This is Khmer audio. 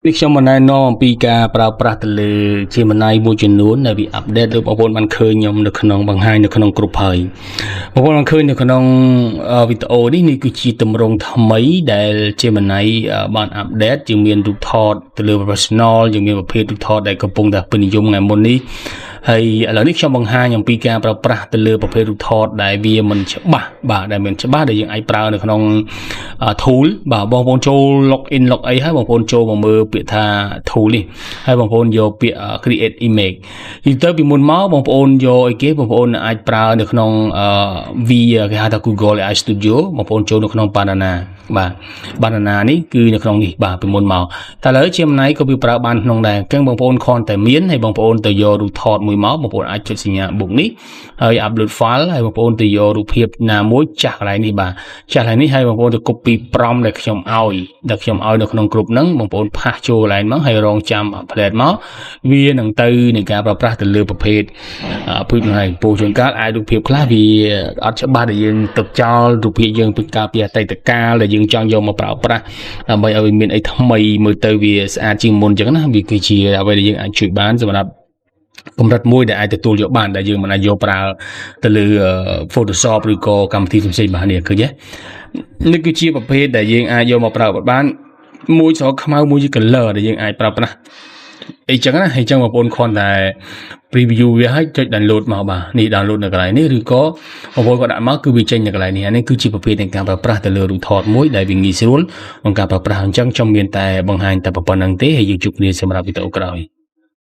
នេះខ្ញុំមកណែនាំអំពីការប្រើប្រាស់ទៅលើ Gemini មួយចំនួនដែលវា update ដូចបងប្អូនបានឃើញខ្ញុំនៅក្នុងបង្ហាញនៅក្នុងក្រុមហើយបងប្អូនបានឃើញនៅក្នុងវីដេអូនេះនេះគឺជាទម្រង់ថ្មីដែល Gemini បាន update ជាងមានរូបថតទៅលើ professional ជាងមានប្រភេទរូបថតដែលកំពុងតែពេញនិយមថ្ងៃមុននេះហើយឥឡូវនេះខ្ញុំបង្ហាញអំពីការប្រើប្រាស់ទៅលើប្រភេទរូបថតដែលវាមិនច្បាស់បាទដែលមិនច្បាស់ដែលយើងអាចប្រើនៅក្នុង tool បាទបងប្អូនចូល log in log អីហើយបងប្អូនចូលមកមើលពាក្យថា tool នេះហើយបងប្អូនយកពាក្យ create image យូរទៅពីមុនមកបងប្អូនយកអីគេបងប្អូនអាចប្រើនៅក្នុង V គេហៅថា Google AI Studio បងប្អូនចូលនៅក្នុង Banana បាទ Banana នេះគឺនៅក្នុងនេះបាទពីមុនមកតែឥឡូវ Gemini ក៏វាប្រើបានក្នុងដែរអញ្ចឹងបងប្អូនគ្រាន់តែមានហើយបងប្អូនទៅយករូបថតមួយមកបងប្អូនអាចចុចសញ្ញាបូកនេះហើយ upload file ហើយបងប្អូនទៅយករូបភាពណាមួយចាស់កន្លែងនេះបាទចាស់កន្លែងនេះហើយបងប្អូនទៅ copy prompt ដែលខ្ញុំឲ្យនៅក្នុងក្រុមហ្នឹងបងប្អូន paste ចូលកន្លែងមកហើយរងចាំ plate មកវានឹងទៅនៃការប្រើប្រាស់ទៅលើប្រភេទភាពហ្នឹងហើយពូជួនកាលអាចរូបភាពខ្លះវាអត់ច្បាស់ដែលយើងទុកចោលរូបភាពយើងពីកាលពីអតីតកាលដែលយើងចង់យកមកប្រើប្រាស់ដើម្បីឲ្យវាមានអីថ្មីមើលទៅវាស្អាតជាងមុនអញ្ចឹងណាវាគឺជាអ្វីដែលយើងអាចជួយបានសម្រាប់កម្រិតមួយដែលអាចទទួលយកបានដែលយើងមិនអាចយកប្រើទៅលើ Photoshop ឬក៏កម្មវិធីផ្សេងៗបាននេះឃើញទេនេះគឺជាប្រភេទដែលយើងអាចយកមកប្រើបានមួយស្រខ្មៅមួយជា color ដែលយើងអាចប្រើប្រាស់អីចឹងណាអញ្ចឹងបងប្អូនគ្រាន់តែ preview វាហើយចុច download មកបាទនេះ download នៅកន្លែងនេះឬក៏បងប្អូនក៏ដាក់មកគឺវាចេញនៅកន្លែងនេះអានេះគឺជាប្រភេទនៃការប្រើប្រាស់ទៅលើរូបថតមួយដែលវាងាយស្រួលក្នុងការប្រើប្រាស់អញ្ចឹងខ្ញុំមានតែបង្ហាញតែប៉ុណ្្នឹងទេហើយយើងជួបគ្នាសម្រាប់វីដេអូក្រោយ។